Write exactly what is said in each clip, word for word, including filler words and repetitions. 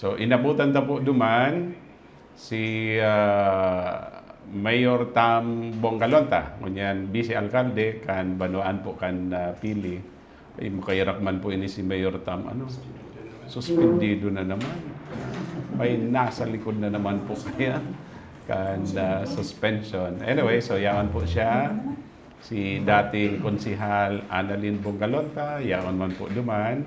So, inabutan ta po duman si, ah, Mayor Tam Bongalonta, ngunyan vice alkalde kan banwaan po kan, ah, Pili. Ay, makayarak man po ini si Mayor Tam, ano, suspendido na naman. May nasa likod na naman po kaya kan, ah, suspension. Anyway, so yaon po siya. Si dating Konsehal Annalyn Bongalonta, yaon man po duman.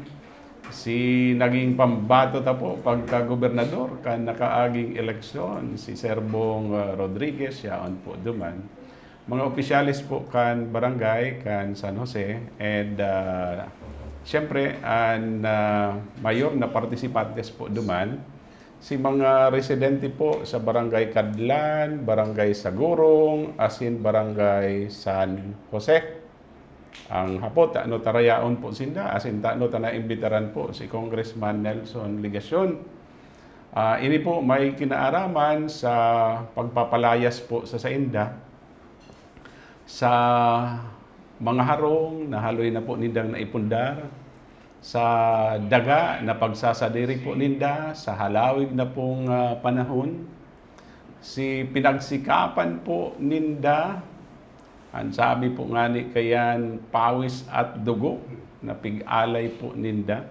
Si naging pambato ta po pagka-gobernador kan nakaaging eleksyon, si Sir Bong, ah, Rodriguez, yaon po duman. Mga opisyales po kan barangay, kan San Jose, and, ah, siyempre, an, ah, mayor na partisipantes po duman, si mga residente po sa Barangay Kadlan, Barangay Sagurong, asin Barangay San Jose. Ang hapot, tano ta rayaon po sinda, asin tano ta naimbitaran po si Congressman Nelson Legacion. Ah, ini po may kinaaraman sa pagpapalayas po sa sainda, sa mga harong na haloy na po nindang naipundar, sa daga na pagsasadiri po ninda sa halawig na pong, ah, panahon, si pinagsikapan po ninda, an sabi po ngani kayan, pawis at dugo na pig-alay po ninda.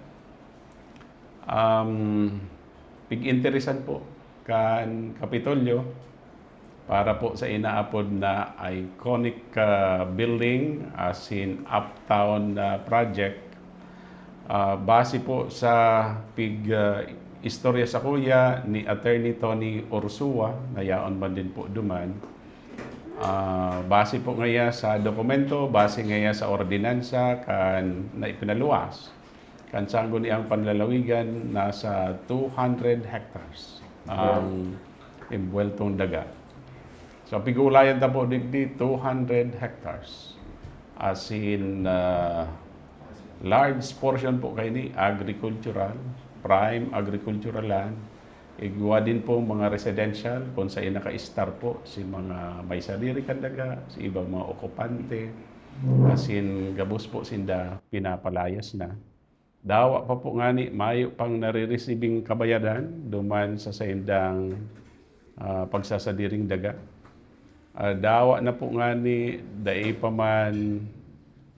Um, pig-interesan po kan Kapitolyo para po sa inaapod na iconic, ah, building, asin Uptown, ah, project. Ah, base po sa pig, ah, istorya sakuya ni Attorney Tony Ursua, na yaon man din po duman. Ah, base po ngaya sa dokumento, base ngaya sa ordinansa kan na ipinaluwas, kan sangguniang panlalawigan, nasa two hundred hectares ang imbuweltong daga. So, pigulayan ta po digdi, two hundred hectares. As in, ah, large portion po kaini agricultural, prime agricultural land. Igwa din po mga residential, kung saan naka-star po si mga may sadiri kan daga, si ibang mga okupante. As in, gabos po sinda pinapalayas na. Dawa pa po ngani, mayo pang nare-receive-ing kabayadan duman sa saindang, ah, pagsasadiring daga. Ah, dawa na po ngani, dai pa man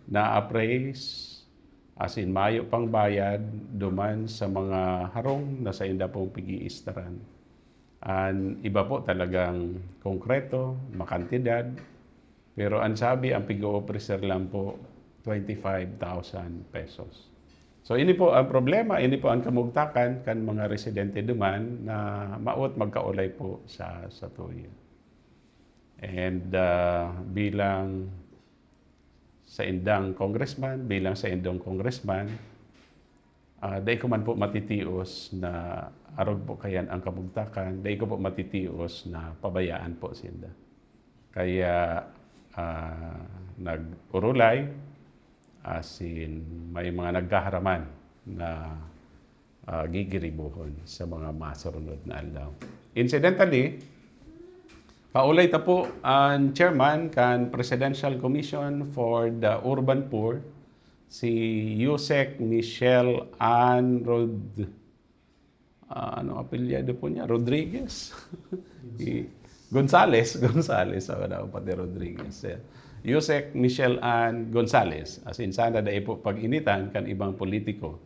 na-appraise, as in, mayo pang bayad duman sa mga harong na sainda pong pig-iistaran. An iba po talagang konkreto, makantidad, pero an sabi, ang pig-o-ofrecer lang po, twenty-five thousand pesos. So, ini po ang problema, ini po ang kamugtakan kan mga residente duman na maot magkaulay po sa, sa tuya. And, ah, bilang saindang congressman, bilang saindong congressman, ah, dai ko man po matitios na arog po kayan ang kamugtakan, dai ko po matitios na pabayaan po sinda. Kaya, ah, nag-urulay, as in, may mga nagkaharaman na, ah, gigiribuhon sa mga masurunod na aldaw. Incidentally, kaulay ta po an chairman kan Presidential Commission for the Urban Poor, si Usec Michelle Ann Rod-, ah, ano apelyado po niya? Rodriguez? I-, Gonzales, Gonzales, ako na pati Rodriguez. Yeah. Usec Michelle Ann Gonzales. As in, sana dai po pag-initan kan ibang politiko.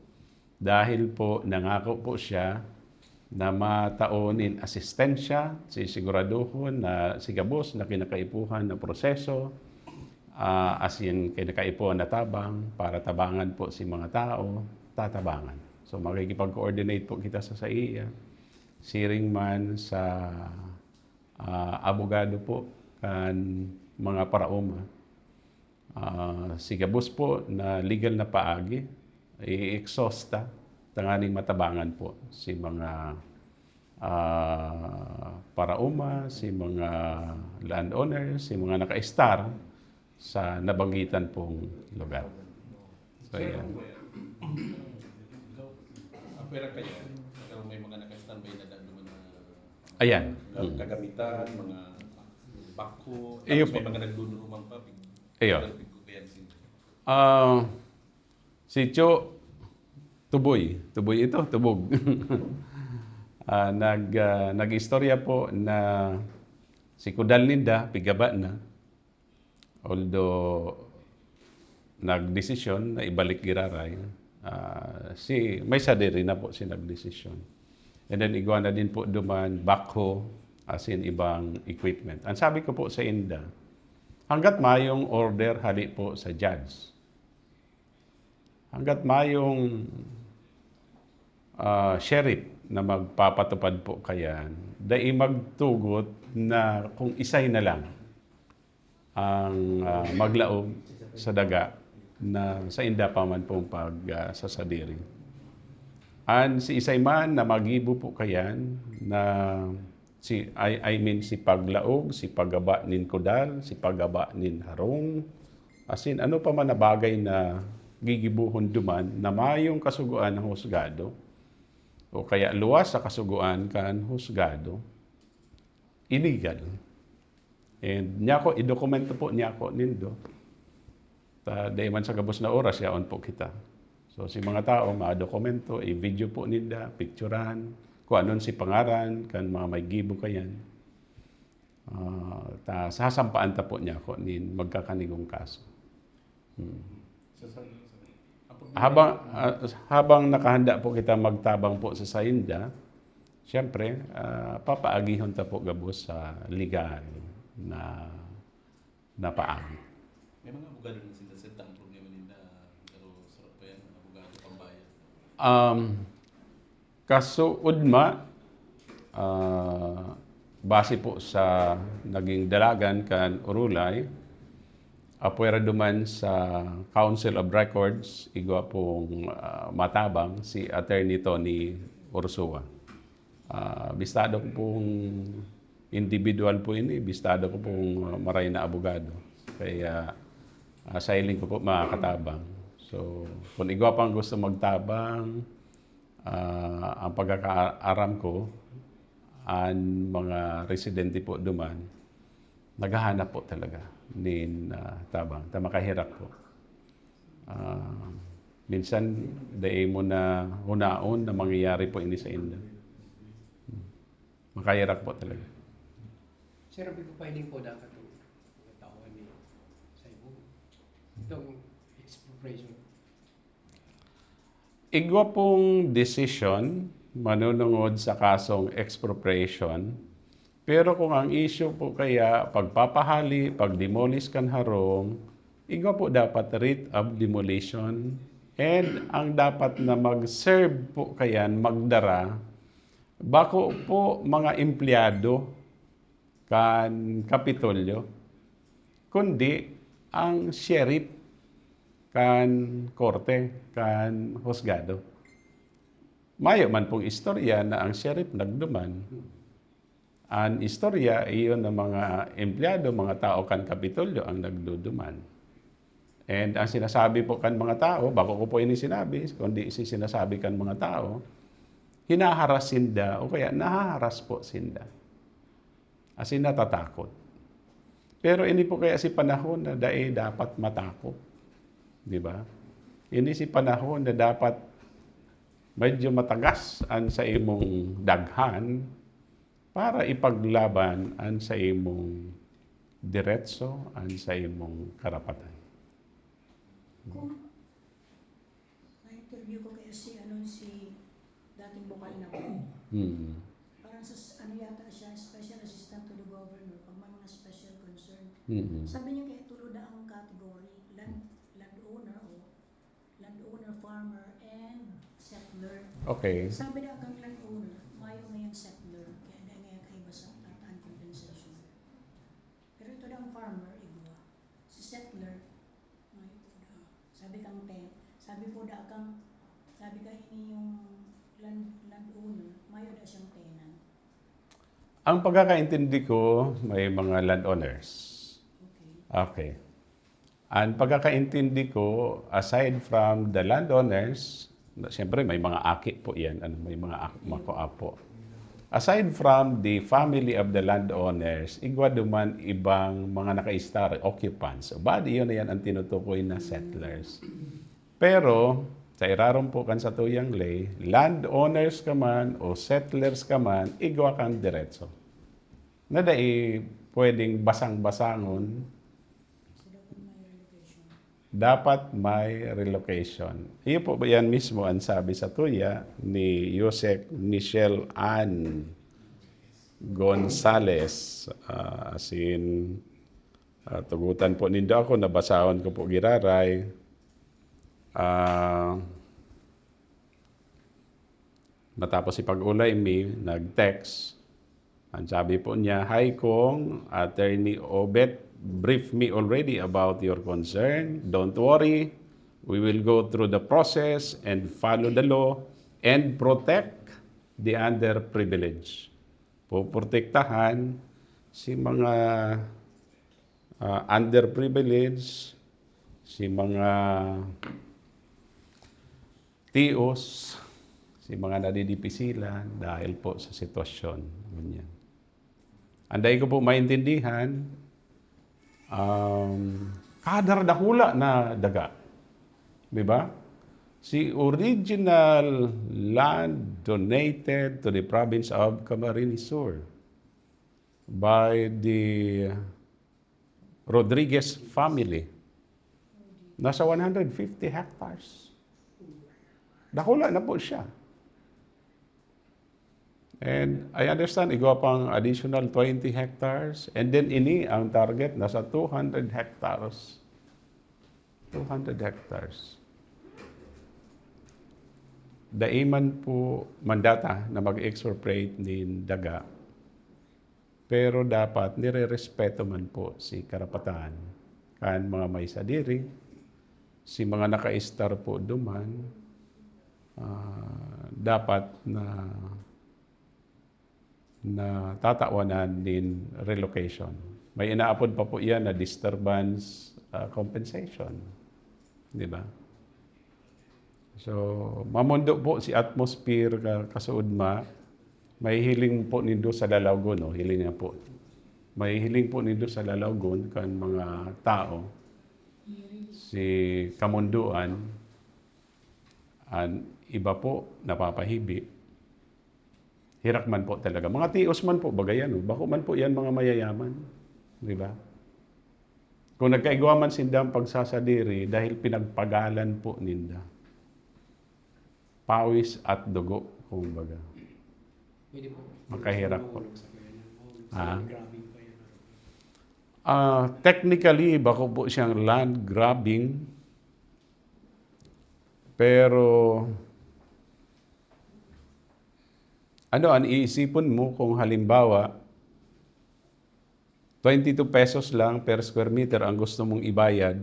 Dahil po, nangako po siya na matao nin asistensya, sisiguraduhon na si gabos na kinakaipuhan na proseso, ah, as in, kinakaipuhan na tabang, para tabangan po si mga tao, tatabangan. So, makikipag-coordinate po kita sa saiya. Siring man sa, ah, abogado po kan mga paraoma. Ah, si gabos po na legal na paagi, i-exhaust ta, tanganing matabangan po si mga, ah, paraoma, si mga landowners, si mga naka-star sa nabanggitan pong lugar. So, yan. Ah, pwera kayo, pero may mga naka-standby na daan naman na Ayan. Ga-, Mm. kagamitan, mga backhoe, Iyo tapos may po. mga nagdudurumang pa, pig-, Iyo. pig-, pig-, pig-, Ah, si Cho, tuboy. Tuboy ito, tubog. Ah, nag, ah, nag-istorya po na si kudal ninda, pigaba na. Although, nagdesisyon na ibalik giraray, ah, si, may sadiri na po si nagdesisyon. And then, igwa na din po duman, backhoe, as in ibang equipment. Ang sabi ko po sa inda, hanggat mayong order hali po sa judge, hanggat mayong, ah, sheriff na magpapatupad po kayan, dai magtugot na kung isay na lang ang, ah, maglaog sa daga na sa inda pa man pong pag, ah, sasadiri. An si isay man na magibo po kayan na si, I, I mean, si paglaog, si paggaba nin kudal, si paggaba nin harong, asin ano pa man na bagay na gigibohon duman na mayong kasugoan ng husgado, o kaya luwas sa kasugoan kan husgado, illegal. And nyako, idokumento po nyako nindo. Ta, dai man sa gabos na oras, yaon po kita. So, si mga tao, madokumento, i-video po ninda, picturan, kung anon si pangaran, kan mga may gibo kayan. Ah, ta, sasampaan ta po nyako nin magkakanigong kaso. Hmm. Sa, sa, sa, ang problema Habang, ah, habang nakahanda po kita magtabang po sa sainda, siyempre, ah, papaagihon ta po gabos sa legal na, na paagi. May mga abogado na sila, sir, ta ang problema ninda, pero sarap pa yan, mga abogado pambayad. Um, Kasuodma, ah, base po sa naging dalagan kan Orulay, apwera duman sa Council of Records, igwa pong, ah, matabang si Attorney Tony Ursua. Ah, bistado ko pong individual po ini, bistado ko pong, ah, maray na abogado. Kaya, ah, sa hiling ko po, makakatabang. So, kung igwa pang gusto magtabang, ah, ang pagkakaaram ko, an mga residente po duman, naghahanap po talaga nin, ah, tabang, ta makahirak po. Ah, minsan, dai mo na hunaon na mangyayari po ini sa inda. Makahirak po talaga. Sir, abi ko pa ini po dapat itong mga tao ni sa ibo. Itong expropriation. Igwa pong desisyon manunungod sa kasong expropriation, pero kung ang issue po kaya pagpapahali, pag-demolish kan harong, igwa po dapat writ of demolition. And ang dapat na mag-serve po kayan, magdara, bako po mga empleyado kan Kapitolyo, kundi ang sheriff kan korte, kan husgado. Mayo man pong istorya na ang sheriff nagduman. An istorya, iyon ang mga empleyado, mga tao kan Kapitolyo ang nagduduman. And ang sinasabi po kan mga tao, bako ko po ini sinabi, kundi si sinasabi kan mga tao, hinaharas sinda o kaya nahaharas po sinda. As in, natatakot. Pero ini po kaya si panahon na dai dapat matakop. Di ba? Ini si panahon na dapat medyo matagas an sa imong daghan para ipaglaban an sa imong diretso, an sa imong karapatan. Kung na-interview ko kaya si, ano, si dating bukal na po. Hmm. Parang sa s-, ano yata siya, special assistant to the governor, pag may mga special concern. Hmm. Sabi niya kaya tulo na ang category, land, landowner o landowner, farmer, and settler. Okay. Sabi daw kang landowner, mayo ngayon settler, kaya dai ngayon kaiba sa at ang compensation. Pero ito daw ang farmer, igwa. Si settler, mayo po daw. Sabi kang ten-, sabi po daw kang, sabi ka ini yung land, landowner, mayo daw siyang tenant. Ang pagkakaintindi ko, may mga landowners. Okay. Okay. Ang pagkakaintindi ko, aside from the landowners, siyempre may mga aki po yan, ano, may mga ak-, mga apo. Aside from the family of the landowners, igwa duman ibang mga nakaistar, occupants. So, bali, yun na yan ang tinutukoy na settlers. Pero, Ta irarom po kan satuyang ley, landowners ka man o settlers ka man, igwa kang diretso. Na dai pwedeng basang-basangon, dapat may relocation. Iyo po ba yan mismo ang sabi sa tuya ni Yusek Michelle Ann Gonzales? Ah, as in, ah, tugutan po nindo ako, nabasahon ko po giraray. Ah, matapos ipag-ulay mi, nag-text. Ang sabi po niya, "Hi, Kong. Attorney Obet, brief me already about your concern. Don't worry. We will go through the process and follow the law and protect the underprivileged." Poprotektahan si mga, ah, underprivileged, si mga tios, si mga nadidipisilan dahil po sa sitwasyon. Ganyan. Ang dai ko po maintindihan, um, kada dakula na daga. Di ba? Si original land donated to the province of Camarines Sur by the Rodriguez family, nasa one hundred fifty hectares. Dakula na po siya. And I understand, igwa pang additional twenty hectares. And then ini, ang target, nasa two hundred hectares. Two hundred hectares. Dai man po mandata na mag-expropriate nin daga. Pero dapat nirerespeto man po si karapatan kan mga may sadiri, si mga nakaistar po duman, ah, dapat na, na tatawanan nin relocation. May inaapod pa po iyan na disturbance, ah, compensation. Di ba? So, mamondo po si atmosphere ka-, kasuodma. Mahihiling po nindo sa lalawgon, no? Hiling na po. Mahihiling po nindo sa lalawgon kan mga tao. Si kamondoan, an iba po napapahibi. Hirak man po talaga. Mga tios man po, baga yan, oh. Bako man po yan, mga mayayaman. Di ba? Kung nagkaigwa man sinda ang pagsasadiri, dahil pinagpagalan po ninda. Pawis at dugo, kumbaga. Pwede po. Makahirap po. Sa kanya, sa Ah. grabbing pa yun. Ah, technically, bako po siyang land grabbing. Pero, ano, an iisipon mo kung halimbawa, twenty-two pesos lang per square meter ang gusto mong ibayad,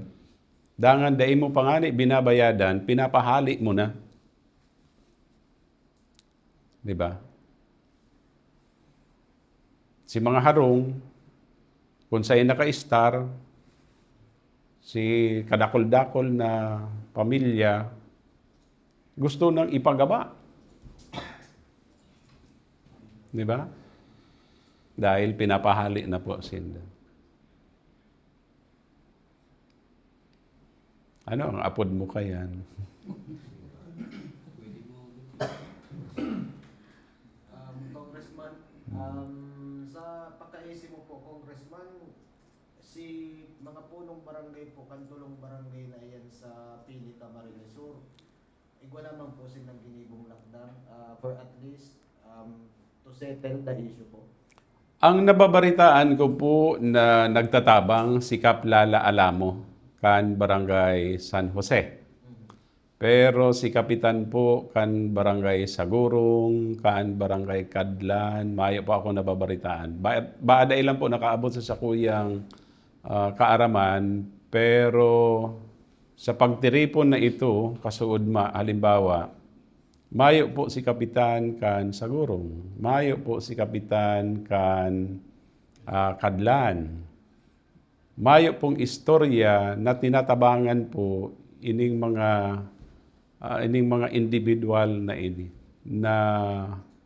dangan dai mo pa ngani binabayadan, pinapahali mo na. Di ba? Si mga harong, kung saan naka-star, si kadakol-dakol na pamilya, gusto nang ipagaba. Di ba? Dahil pinapahali na po sinda. Ano ang apod mo kayan? Um, Congressman, um, sa pagkaisip mo po, Congressman, si mga punong barangay po, kan tulong barangay na iyan sa Pili, Camarines Sur, igwa naman po silang ginibong lakdang, ah, for at least, um, to settle the issue po. Ang nababaritaan ko po na nagtatabang si Kap Lala Alamo kan Barangay San Jose. Pero si Kapitan po kan Barangay Sagurong, kan Barangay Kadlan, mayo po ako nababaritaan. Ba, ba dai lang po nakaabot sa sakuyang, ah, kaaraman, pero sa pagtiripon na ito, kasuod ma, halimbawa, mayo po si Kapitan kan Sagurong, mayo po si Kapitan kan, ah, Kadlan. Mayo pong istorya na tinatabangan po ining mga, ah, ining mga individual na ini, na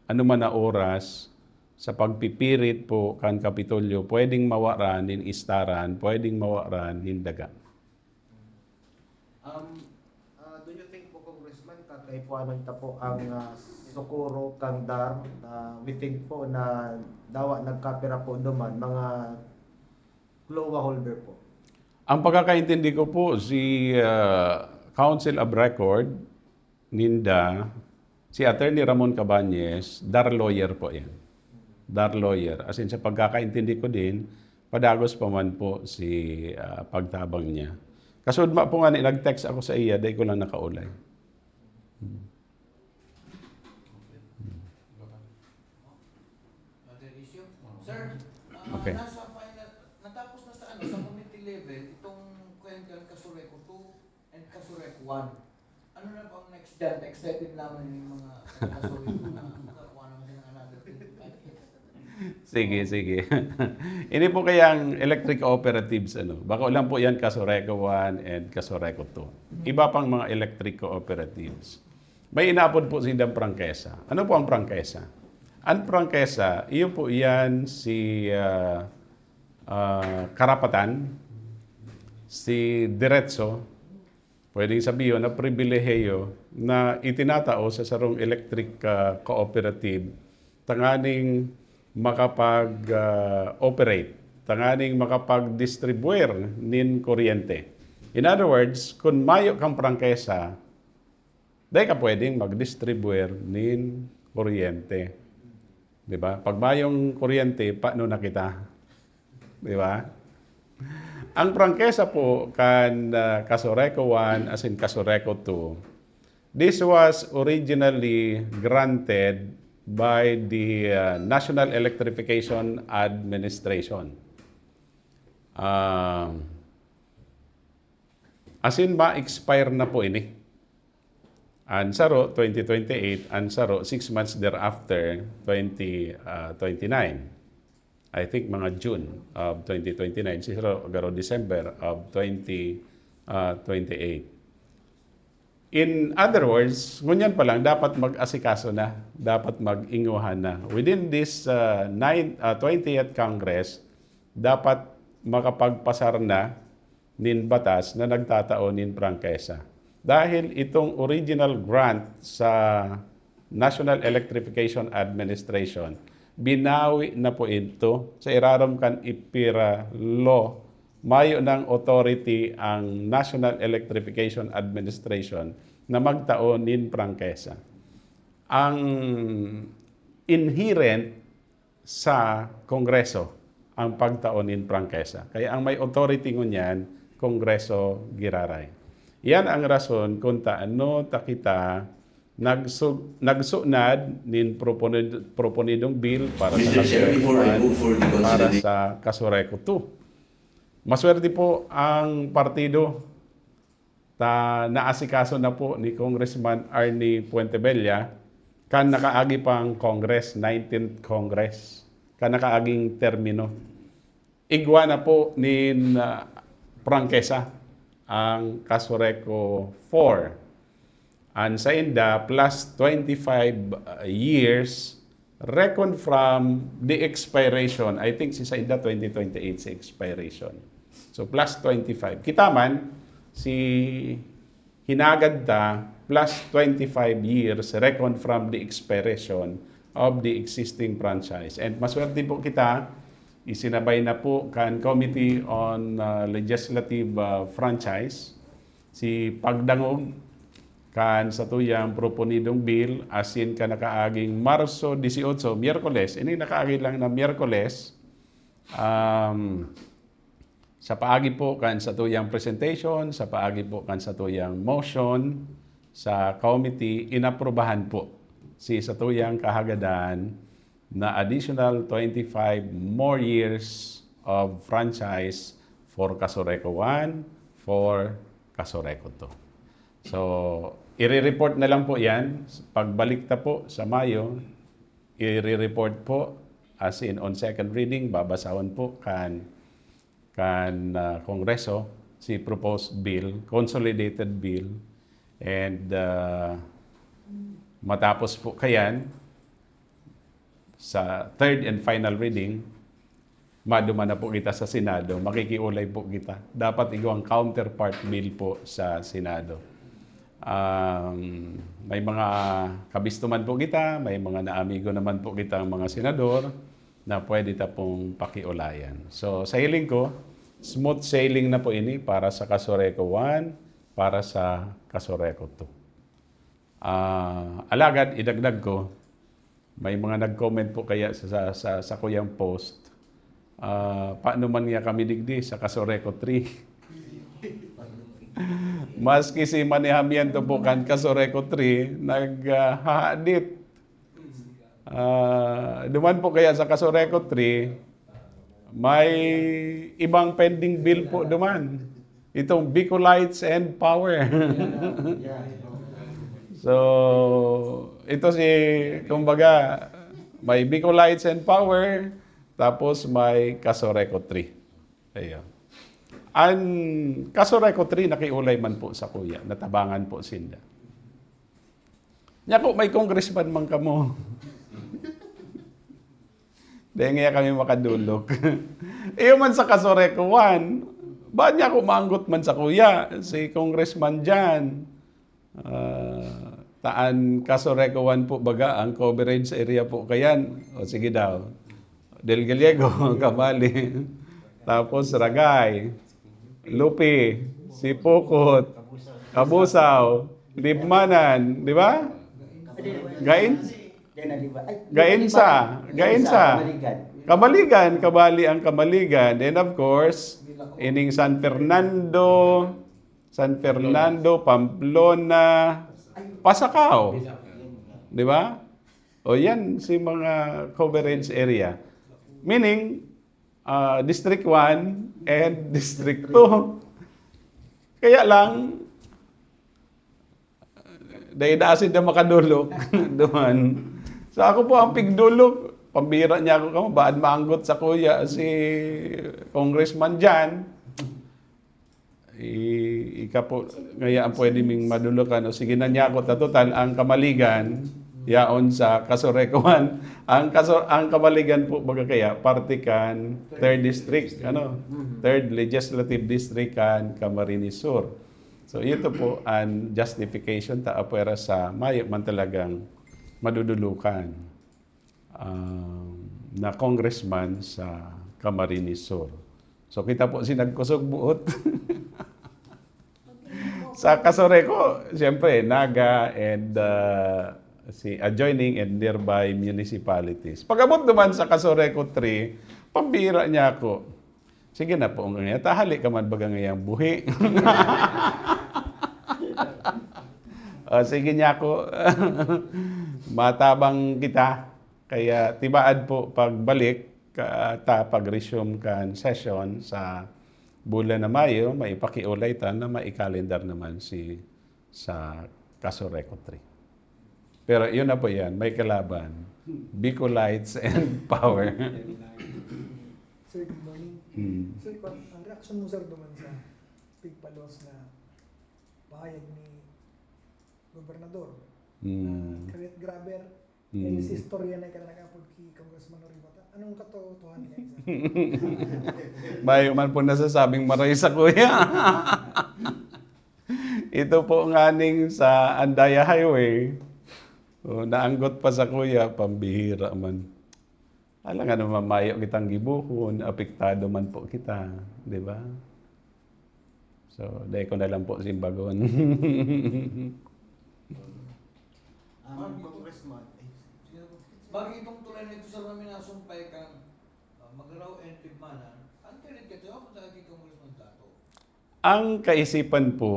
ano man na oras sa pagpipirit po kan Kapitolyo, pwedeng mawaran nin istaran, pwedeng mawaran nin daga. Um, uh, do you think po, Congressman, Kay po anong ta po ang ah, Socorro Candar, ah, we think po na dawa nagkapira po duman, mga CLOA holder po. Ang pagkakaintindi ko po, si ah, Counsel of Record, ninda, si Attorney Ramon Cabañez, DAR lawyer po yan. DAR lawyer. As in, sa pagkakaintindi ko din, padagos pa man po si ah, pagtabang niya. Kasudma po nga ni, nag-text ako sa iya, dai ko lang nakaulay. Other issue? Sir, ah, Okay. Nasa final, natapos na sa ano, sa committee level, itong kwentuhan Casureco two and Casureco one. Ano na po ang next dyan? Excited naman yung mga Casureco na makakuha naman ng another twenty-five years. Sige, sige. Ini po kayang electric cooperatives, ano, bako lang po yan, Casureco one and Casureco two. Iba pang mga electric cooperatives. May inaapod po sindang prangkesa. Ano po ang prangkesa? Ang prangkesa, iyo po yan si ah, ah, karapatan, si diretso, pwedeng sabihin na pribilehiyo na itinatao sa sarong electric ah, cooperative tanganing makapag-operate, tanganing makapag-distribuer nin kuryente. In other words, kung mayo kang prangkesa, dai ka pwedeng mag-distribuer nin kuryente. Di ba? Pag mayong kuryente, paano na kita? Di ba? Ang prangkesa po kan ah, Casureco one as in Casureco two, this was originally granted by the ah, National Electrification Administration. Ah, as in, ma-expire na po ini. Ang saro, twenty twenty-eight, ang saro, six months thereafter, twenty twenty-nine. I think mga June of twenty twenty-nine, si saro, garo December of twenty twenty-eight. In other words, ngunyan pa lang, dapat mag-asikaso na, dapat mag-inguhan na. Within this uh, nine, uh, twentieth Congress, dapat makapagpasar na nin batas na nagtatao nin prangkesa. Dahil itong original grant sa National Electrification Administration, binawi na po ito sa irarom kan IPIRA law. Mayo nang authority ang National Electrification Administration na magtao nin prangkesa. Ang inherent sa Kongreso ang pagtao nin prangkesa. Kaya ang may authority ngunyan, Kongreso giraray. Iyan ang rason kung taano ta kita nagsu- nagsunad nin proponid- proponidong bill para sa Mister Chair, before I Kasureco move for the para consideration. sa Kasureco two. Maswerte po ang partido ta naasikaso na po ni Congressman Arnie Fuentebella kan nakaagi pang Congress, nineteenth Congress, kan nakaaging termino. Igwa na po nin ah, prangkesa ang Kasureco four. An sainda plus twenty-five years reckon from the expiration. I think si sainda twenty twenty-eight si expiration. So plus twenty-five. Kita man, si hinagad ta plus twenty-five years reckon from the expiration of the existing franchise. And maswerte po kita, isinabay na po kan Committee on uh, Legislative uh, Franchise si pagdangog kan satuyang proponidong bill asin kan nakaaging Marso dieciocho, Miyerkules. Ini nakaagi lang na Miyerkules. Um, sa paagi po kan satuyang presentation, sa paagi po kan satuyang motion sa committee, inaprubahan po si satuyang kahagadan na additional twenty-five more years of franchise for Casureco one, for Casureco two. So, i-report na lang po yan. Pagbalik ta po sa Mayo, i-report po as in on second reading, babasahon po kan kan ah, Kongreso si proposed bill, consolidated bill, and ah, matapos po kayan sa third and final reading, maduman na po kita sa Senado, makikiulay po kita. Dapat igwang counterpart bill po sa Senado. Um, may mga kabisto man po kita, may mga naamigo naman po kita ang mga senador na pwede ta pong pakiulayan. So, sa hiling ko, smooth sailing na po ini para sa Casureco one, para sa Casureco two. Ah, alagad, idagdag ko, may mga nag-comment po kaya sa, sa, sa, sa kuyang post, ah, "Paano man niya kami digdi sa Casureco three?" Maski si Manny Hamiento po kan Casureco three, naghahadit. Ah, duman po kaya sa Casureco three, may ibang pending bill po duman. Itong Bicolites and Power. So, ito si, kumbaga, may Bicolites and Power, tapos may Casureco three. Ayun. An Casureco three, nakiulay man po sa kuya, natabangan po sinda. Niya ko, may congressman man kamo. Dahil nga kami makadulok. Iyo man sa Casureco one, ba niya ako maanggot man sa kuya, si Congressman Jan? Ah, taan Casureco one po baga, ang coverage area po kayan. O sige daw. Del Gallego, Kabali. Tapos Ragay, Lupi, Sipukot, Kabusaw, Libmanan, di ba? Gain? Gainsa, Gainsa. Kamaligan, kabali ang Kamaligan. Then of course, ining San Fernando, San Fernando, Pamplona, Pasacao. Di ba? O yan, si mga coverage area. Meaning, ah, District one and District two. Kaya lang, dahil asin na makadulok duman. So ako po ang pigdulok, pambira niya ako kamo, baad maanggot sa kuya si Congressman Jan. I-, ika po, ngaya ang pwede ming madulukan. O sige na niya ako, ta total, ang Kamaligan, yaon sa Casureco one. Ang, kaso, ang Kamaligan po, baga kaya, parte kan third district, ano, third legislative district kan Camarines Sur. So, ito po ang justification ta apwera sa mayo man talagang madudulukan, ah, na congressman sa Camarines Sur. So, kita po si nagkusog buot. Sa Casureco, siyempre, Naga and, ah, si adjoining and nearby municipalities. Pag-abot naman sa Casureco three, pambira niya ako. Sige na po, ngayon. Tahali ka man baga ngayang buhi. O, sige niya ako. Matabang kita. Kaya tibaad po pagbalik, ka, ta pag-resume kan session sa bulan na Mayo, maipakiulay ta na maikalendar naman si sa Casureco three. Pero yun na po yan, may kalaban. Bicolites and Power. Sir, good morning. Hmm. Sir, pa, ang reaksyon mo, sir, duman sa pigpalos na pahayag ni Gobernador Hmm. na create grabber, Hmm. eh, si istorya na ika na nag-apod ki Congressman Oribata. Anong katotohanan niya, sir? Mayo man po nasasabing maray sa kuya. Ito po nganing sa Andaya Highway, oh, naanggot pa sa kuya, pambihira man. Alangan naman, mayo kitang gibohon, apektado man po kita, di ba? So, dai ko na lang po simbagon. Ang Congressman. Bakit itong tulay na ito, sir, na minasumpay kang, ah, Magarao and Libmanan? Ang kilit ka tayo, kung saan kay Congressman Dato? Ang kaisipan po,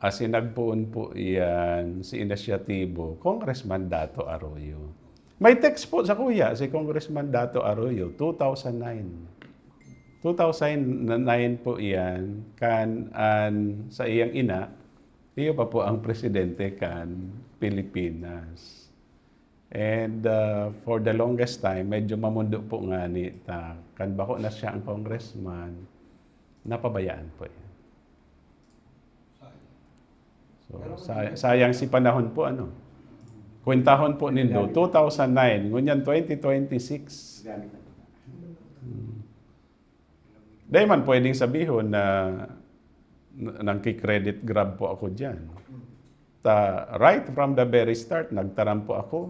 asin nagpoon po iyan, si inisyatibo, Congressman Dato Arroyo. May text po sa kuya, si Congressman Dato Arroyo, two thousand nine. Two thousand nine po iyan, kan an sa iyang ina, iyo pa po ang presidente kan Pilipinas. And, ah, for the longest time, medyo mamundo po ngani ta. Kan bako na siya ang congressman, napabayaan po yan. So, sa-, sayang si panahon po, ano. Kwentahon po nindo, two thousand nine, ngunyan twenty twenty-six. Hmm. Dai man pwedeng sabihon na, na nangki-credit grab po ako diyan. Ta, right from the very start, nagtaram po ako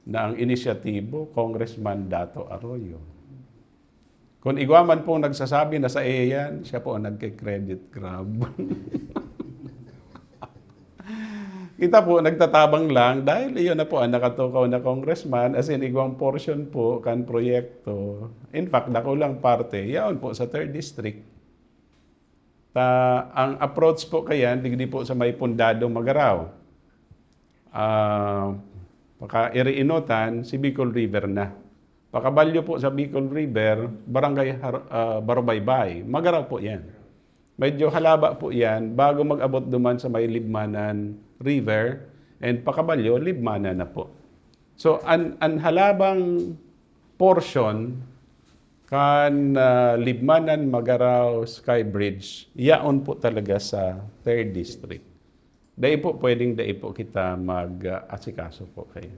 na ang inisyatibo, Congressman Dato Arroyo. Kung igwa man pong nagsasabi na sa iya yan, siya po ang nagke-credit grab. Kita po, nagtatabang lang dahil iyon na po ang nakatukaw na congressman, as in, igwang portion po kan proyekto. In fact, dakulang parte, yaon po sa third district. Ta, ang approach po kayan, digdi po sa may Pundado Magaraw. Ah, paka-iriinutan, si Bicol River na. Pakabalyo po sa Bicol River, Barangay Har-, ah, Barobaybay. Magaraw po yan. Medyo halaba po yan bago mag-abot duman sa may Libmanan River and pakabalyo, Libmanan na po. So, an, an halabang portion kan, ah, Libmanan Magaraw Sky Bridge, yaon po talaga sa third district. Dai po pwedeng dai po kita mag-asikaso po kayo.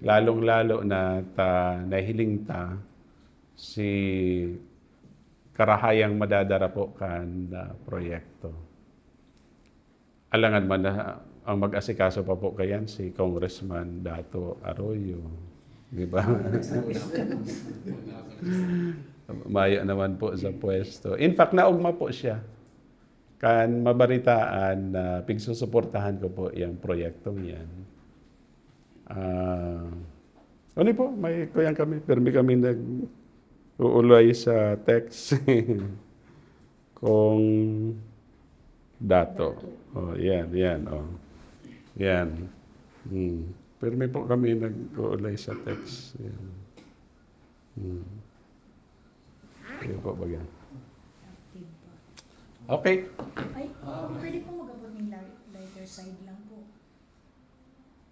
Lalong-lalo na ta, nahiling ta si karahayang madadara po kan, ah, proyekto. Alangan man na ang mag-asikaso pa po kayan si Congressman Dato Arroyo, di ba? Mayo naman po sa pwesto. In fact, naugma po siya. Kan mabaritaan na pigsusuportahan ko po yung proyektong yan. Ah, ano po, may kuyan kami, permi kami nag-uulay sa text. Kung Dato. Oh, yan, yan, oh. Yan. Hmm. Permi po kami nag-uulay sa text. Yan. Hmm. Kayo po, baga. Active pa. Okay. Ay, pwede po mag-abot ng li-, lighter side lang po.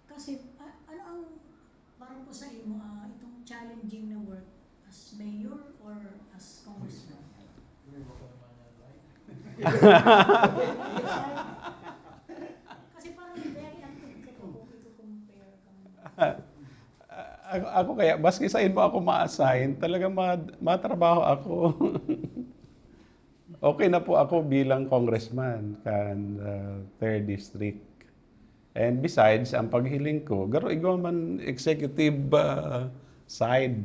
Kasi, a-, ano ang, parang po sa imo, ah, itong challenging na work as mayor or as congressman? Kasi parang very active ka po kung i-compare ka. Ako, ako kaya, maski sain mo ako ma-assign, talagang ma-, matrabaho ako. Okay na po ako bilang congressman kan, ah, third district. And besides, ang paghiling ko, garo igwa man executive, ah, side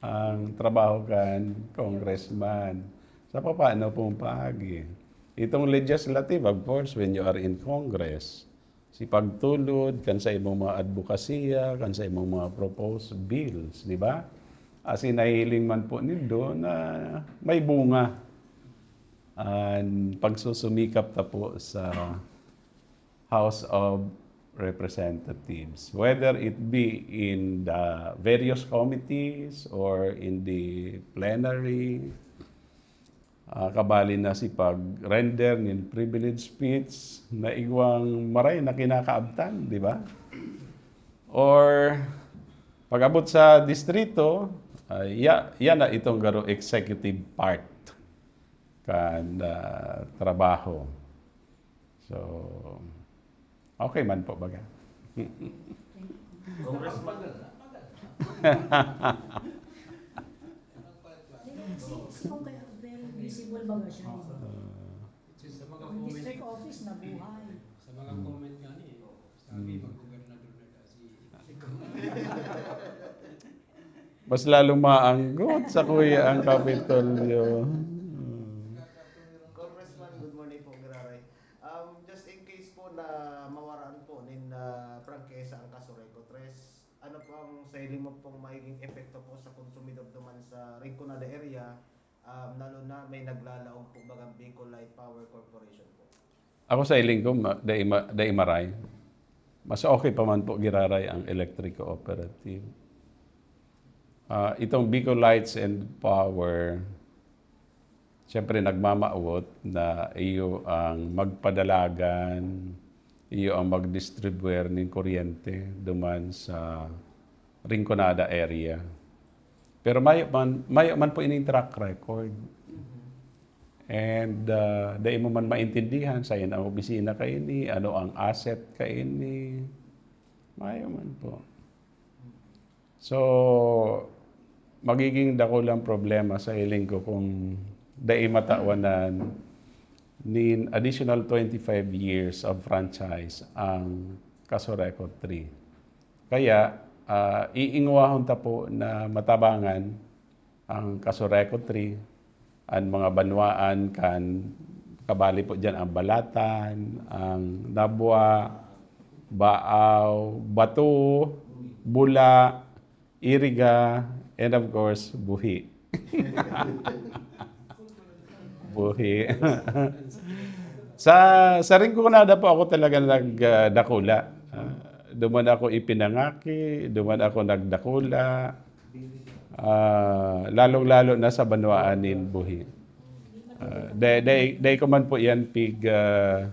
ang trabaho kan congressman. Sa papaano pong paagi? Itong legislative, of course, when you are in Congress, si pagtulod kan sa imong mga adbokasya, kan sa imong mga proposed bills, di ba? As in, nahihiling man po nindo na may bunga an pagsusumikap ta po sa House of Representatives, whether it be in the various committees or in the plenary. Ah, kabali na si pag-render nin privilege speech na igwang maray na kinakaabtan, di ba? Or pag-abot sa distrito, ah, ya-, yan na itong garo executive part kan, ah, trabaho. So, okay man po baga. Congressman. Si, si Kong kaya very visible baga siya. Ah. Sa mga Ang comment, district office, nabuhay. Sa mga Hmm. comment nga ni, sabi, Hmm. mag-gobernador na daw si, si Kong. Mas lalong maanggot sa kuya ang Kapitolyo. Hmm. Congressman, good morning po, Giraray. Um, just in case po na mawaraan po nin, ah, prangkisa ang Casureco Tres, ano po ang sa hiling mo pong magiging epekto po sa konsumidor duman sa Rinconada area? Um, lalo na may naglalaog po bagang Bicol Light Power Corporation po. Ako sa hiling ko, ma-, dai ma-, dai maray. Mas okay pa man po giraray ang electric cooperative. Ah, itong Bicol Lights and Power, siyempre nagmamawot na iyo ang magpadalagan, iyo ang magdistribuer nin kuryente duman sa Rinconada area. Pero mayo man, mayo man po ining track record. And, ah, dai mo man maintindihan, sain ang opisina kaini, ano ang asset kaini. Mayo man po. So, magiging dakulang problema sa hiling ko kung dai matawanan nin additional twenty-five years of franchise ang Kaso Record three. Kaya, ah, iingwahon ta po na matabangan ang Kaso Record three, ang mga banwaan kan kabali po diyan ang Balatan, ang Nabua, Baaw, Bato, Bula, Iriga, and of course, Buhi. Buhi. Sa, sa Rinconada po ako talaga nag, ah, dakula. Ah, duman ako ipinangaki, duman ako nagdakula. Ah, lalong-lalo na sa banwaan nin Buhi. Ah, dai, dai, dai ko man po yan pig, ah,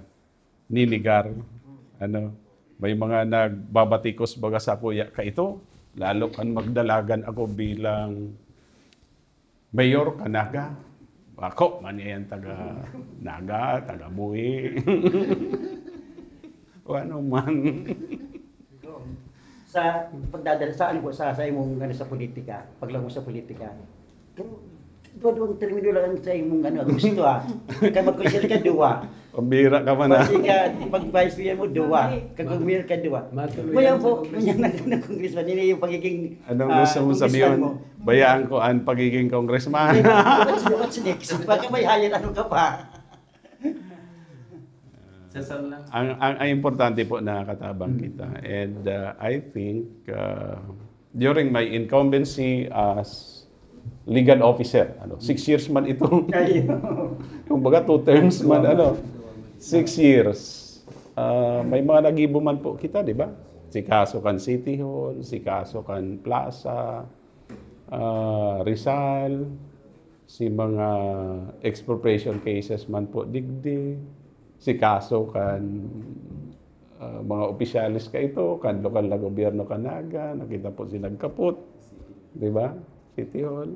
ninigar. Ano, may mga nagbabatikos baga sa kuya, "Kaito, lalo kan magdalagan ako bilang mayor ka Naga." Ako, man yan taga Naga, taga Buhi. O ano man. Sa pagdadala sa ano po, sa, sa imong ano, sa politika, paglaom sa politika. Pero duwa-duwang termino lang sa imong ano, gusto ah. Kaya mag-consider ka duwa. Pambira ka man ah. Pag ka, pag vice mayor mo, duwa. Kag mayor ka, duwa. Matuloy Kaya lang sa po, congressman. Kanya nagtanong congressman, yun yung pagiging Anong ah, gusto mong congressman sabihin? Mo. Bayaan ko ang pagiging congressman. What's, what's next? Pagka may higher, ano ka pa? Cesar lang. Ang, ang, ang importante po, nakakatabang kita. And uh, I think uh, during my incumbency as legal officer, ano, six years man ito. Ay, Kumbaga, two terms man, ano, six years. Ah, may mga nagibo man po kita, di ba? Si kaso kan City Hall, si kaso kan Plaza, ah, Rizal, si mga expropriation cases man po digdi, si kaso kan ah, mga opisyales kaito, kan lokal na gobyerno kan Naga, nakita po si nagkapot, di ba? City Hall.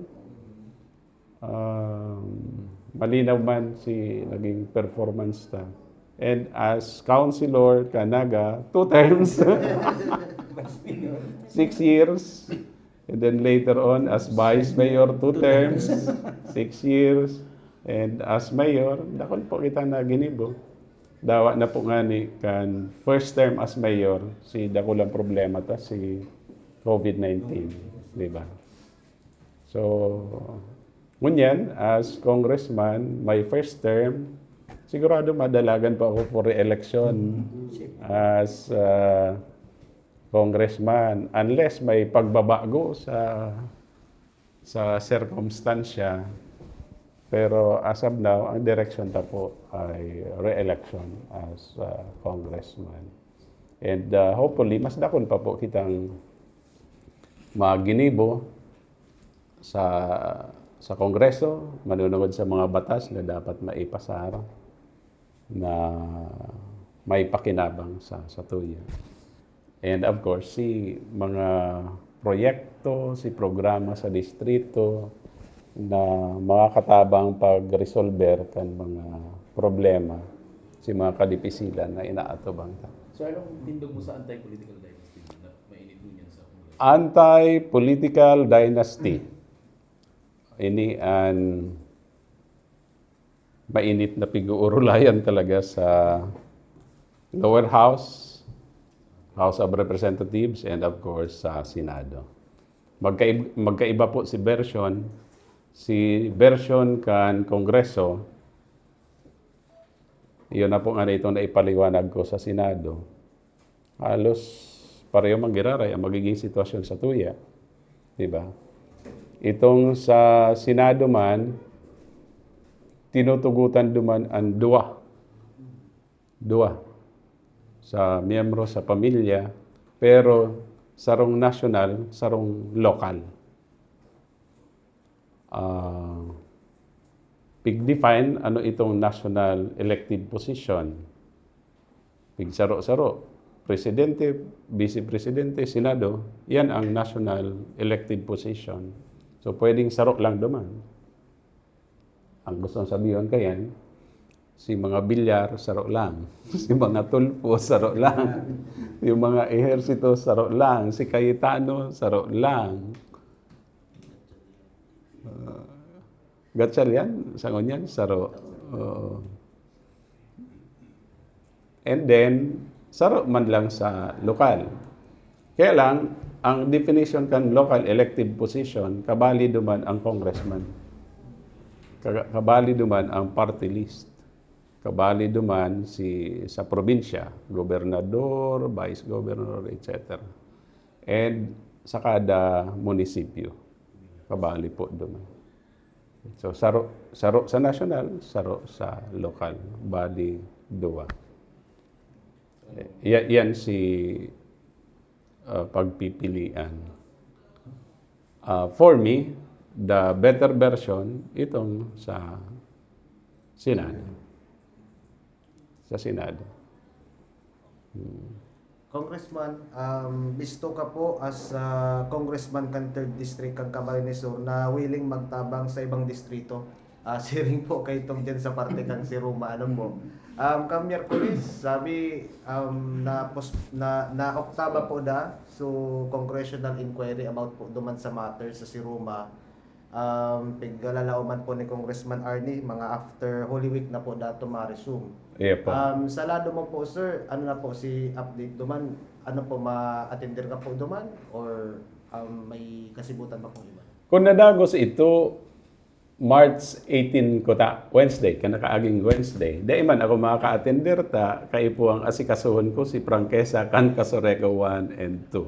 Um, malinaw man si naging performance ta. And as councilor kan Naga, two terms, six years, and then later on as vice mayor, two terms, six years, and as mayor, dakul po kita na ginibo. Dawa na po ngani kan first term as mayor, si dakulang problema ta si COVID nineteen, di ba? So, ngunyan, as congressman, my first term, sigurado madalagan pa ako for re-election as uh, congressman, unless may pagbabago sa sa circumstansya. Pero as of now, ang direksyon ta po ay re-election as uh, congressman. And uh, hopefully, mas dakul pa po kitang maginibo sa sa Kongreso, manunungod sa mga batas na dapat maipasar na may pakinabang sa sa tuya. And of course, si mga proyekto, si programa sa distrito na makakatabang pag-resolver kan mga problema, si mga kadipisilan na inaatubang ta. So, anong tindog mo sa anti-political dynasty na mainit ngunyan sa Congress? Anti-political dynasty. Ini an mainit na pig-uurulayan talaga sa lower house, House of Representatives, and of course sa Senado. Magkaib- magkaiba po si version, si version kan Kongreso, yun na po nga na itong naipaliwanag ko sa Senado. Halos pareho man giraray ang magiging sitwasyon sa tuya. Di ba? Itong sa Senado man, tinutugutan duman ang duwa. Duwa. Sa miyembro sa pamilya, pero sarong national, sarong lokal. Ah, pig-define ano itong national elective position. Pigsaro-saro, presidente, vice presidente, senado, yan ang national elective position. So, pwedeng saro lang duman. Ang gusto kong sabihin kayan, si mga Villar, saro lang. Si mga Tulfo, saro lang. Yung mga Ejercito, saro lang. Si Cayetano, saro lang. Uh, Gatchalian, sa ngunyan, saro. Oo. And then, saro man lang sa lokal. Kaya lang, ang definition kan local elective position, kabali duman ang congressman. Kaga-, kabali duman ang party list. Kabali duman si, sa probinsya, gobernador, vice governor, et cetera. And sa kada munisipyo, kabali po duman. So, saro, saro sa national, saro sa lokal. Bali, duwa. Eh, ya-, yan si, ah, pagpipilian. Ah, for me, the better version, itong sa Senado. Sa Senado. Hmm. Congressman, um, bisto ka po as a congressman kan third district kan Camarines Sur na willing magtabang sa ibang distrito. Ah, siring po kay itong dyan sa parte kan si Roma, ano po. Um, kan Miyerkules, sabi, um, na, pos, na, na oktaba po da, so congressional inquiry about po duman sa matter sa si Roma. Um, piglalalaoman po ni Congressman Arnie, mga after Holy Week na po dato ma-resume. Iya po. Um, sa lado mo po, sir, ano na po si update duman? Ano po, ma-attender ka po duman? Or um, may kasibutan pa pong iba? Kung nadagos ito, March eighteen ko ta, Wednesday, kan nakaaging Wednesday. Dai man ako makaka-attender ta, kaipuhan asikasuhon ko si Prangkesa kan Casureco one and two.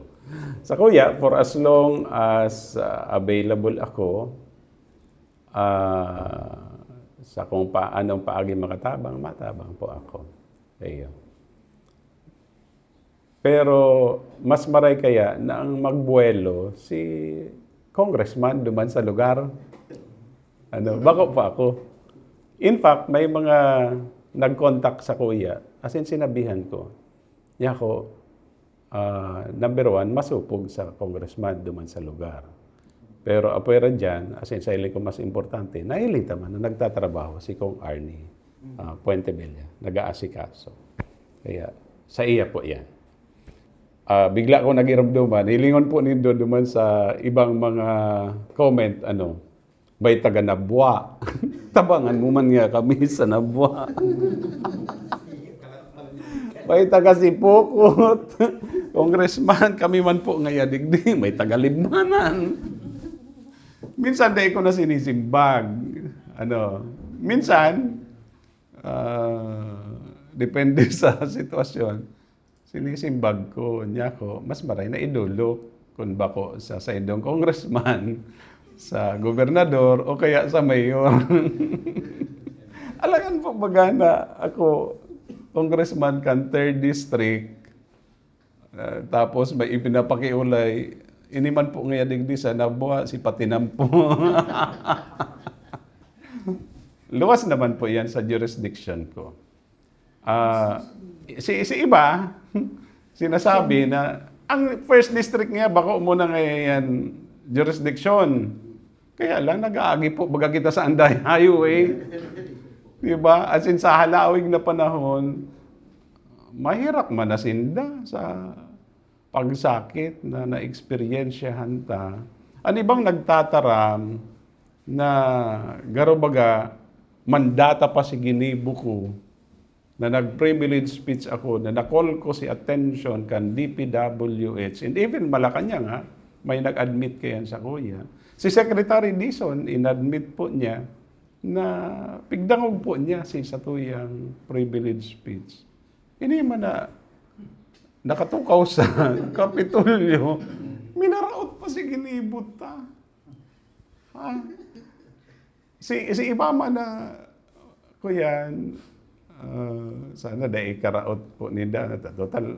Sa kuya, for as long as uh, available ako, ah, sa kung paanong paagi makatabang, matabang po ako. Iyo. Pero mas maray kaya na ang magbuwelo si congressman duman sa lugar. Ano, bako pa ako. In fact, may mga nag-contact sa kuya, as in sinabihan ko, niya ako, ah, number one, masupog sa congressman duman sa lugar. Pero apwera dyan, as in, sa hiling ko mas importante, nahiling ta man na nagtatrabaho si Cong Arnie ah, Puente Villa, nag-aasikaso. Kaya, sa iya po yan. Ah, bigla ko nag-irumduman, hilingon po nindo duman sa ibang mga comment, ano, may taga Nabua. Tabangan mo man nga kami sa Nabua. May taga Sipokot. Congressman, kami man po ngaya digdi, may taga Libmanan. Minsan dai ko na sinisimbag. Ano, minsan, ah, depende sa sitwasyon, sinisimbag ko, niya ko, mas maray na idulok kun bako sa saindong congressman, sa gobernador, o kaya sa mayor. Alangan po baga na ako, congressman kan third district, ah, tapos may ipinapakiulay, ini man po ngaya digdi sa Nabua, si Patinampo. Luwas naman po yan sa jurisdiction ko. Ah, si, si iba, sinasabi na ang first district niya, bako mo na ngayon jurisdiction. Kaya lang, nag-aagi po, baga kita sa Anday Highway. Di ba? As in, sa halawig na panahon, mahirap man na sinda sa pagsakit na naeksperyensyahan ta. An ibang nagtataram na garo baga mandata pa si ginibo ko, na nag-privilege speech ako, na na-call ko si attention kan D P W H, and even Malacañang, ha, may nag-admit kayan sa kuya. Si Secretary Dizon, in-admit po niya na pigdangog po niya si satuyang privilege speech. Ini man na nakatukaw sa Kapitolyo, minaraot pa si ginibo ta. Ha? Si, si iba man na, kuyan, ah, sana dai karaot po ninda. Total,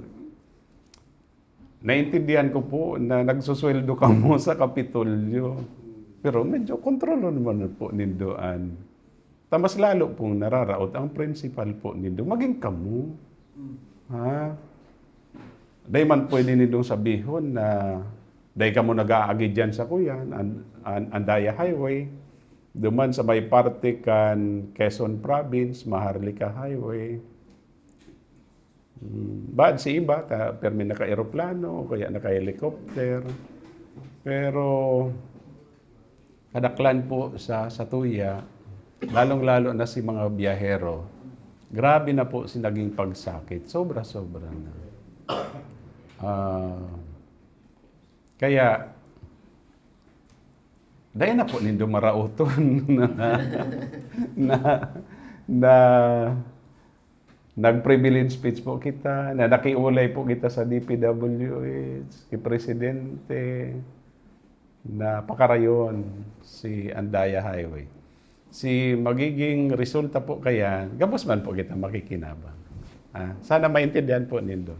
naintindihan ko po na nagsusweldo kamo sa Kapitolyo. Pero medyo kontrolon naman po nindo an. Ta mas lalo pong nararaot ang principal po nindo. Maging kamo. Ha? Dai man pwede nindong sabihon na dai kamo nag-aagi dyan sa kuyan, an, an, Andaya Highway. Duman sa may parte kan Quezon Province, Maharlika Highway. Hmm, bad si iba, ta, permi naka-eroplano, o kaya naka-helicopter. Pero, kadaklan po sa, sa tuya, lalong-lalo na si mga biyahero, Grabe na po si naging pagsakit. Sobra-sobra na. Ah, kaya, dai na po nindo maraoton na, na, na nag-privilege speech po kita, na nakiulay po kita sa D P W H, kay Presidente, na pakarayon si Andaya Highway. Si magiging resulta po kaya, gabos man po kita makikinabang. Ah, sana maintindihan po nindo.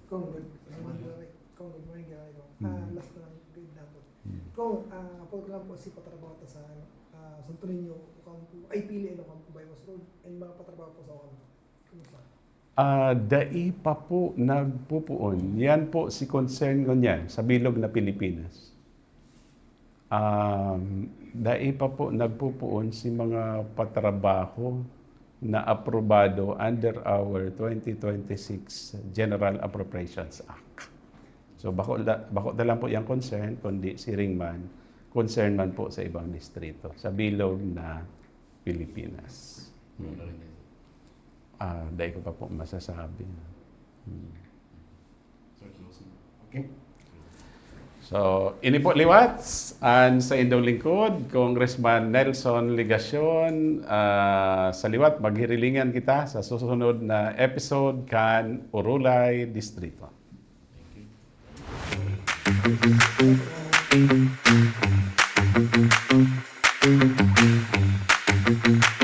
Kong, good morning, Kong. Good morning, Kong. Ah, Mm. Last na lang, grade na po. Mm. Kong, ah, upod ko lang po si patrabaho ta sa, ano, ah, Santo Niño, Ocampo, ay, Pili, ano, Ocampo, Bypass Road, and mga patrabaho po sa Ocampo. Kumusta? Ah, dai pa po nagpupuon. Yan po si concern ko niyan sa bilog na Pilipinas. Um, dai pa po nagpupuon si mga patrabaho na aprobado under our twenty twenty-six General Appropriations Act. So, bako la-, bako na lang po yang concern, kundi siring man, concern man po sa ibang distrito, sa bilog na Pilipinas. Hmm. Ah, dai ko pa po masasabi. Hmm. So, closing. Okay. So, ini po liwat, an saindong lingkod, Congressman Nelson Legacion. Ah, sa liwat, maghirilingan kita sa susunod na episode kan Orolay Distrito. Thank you.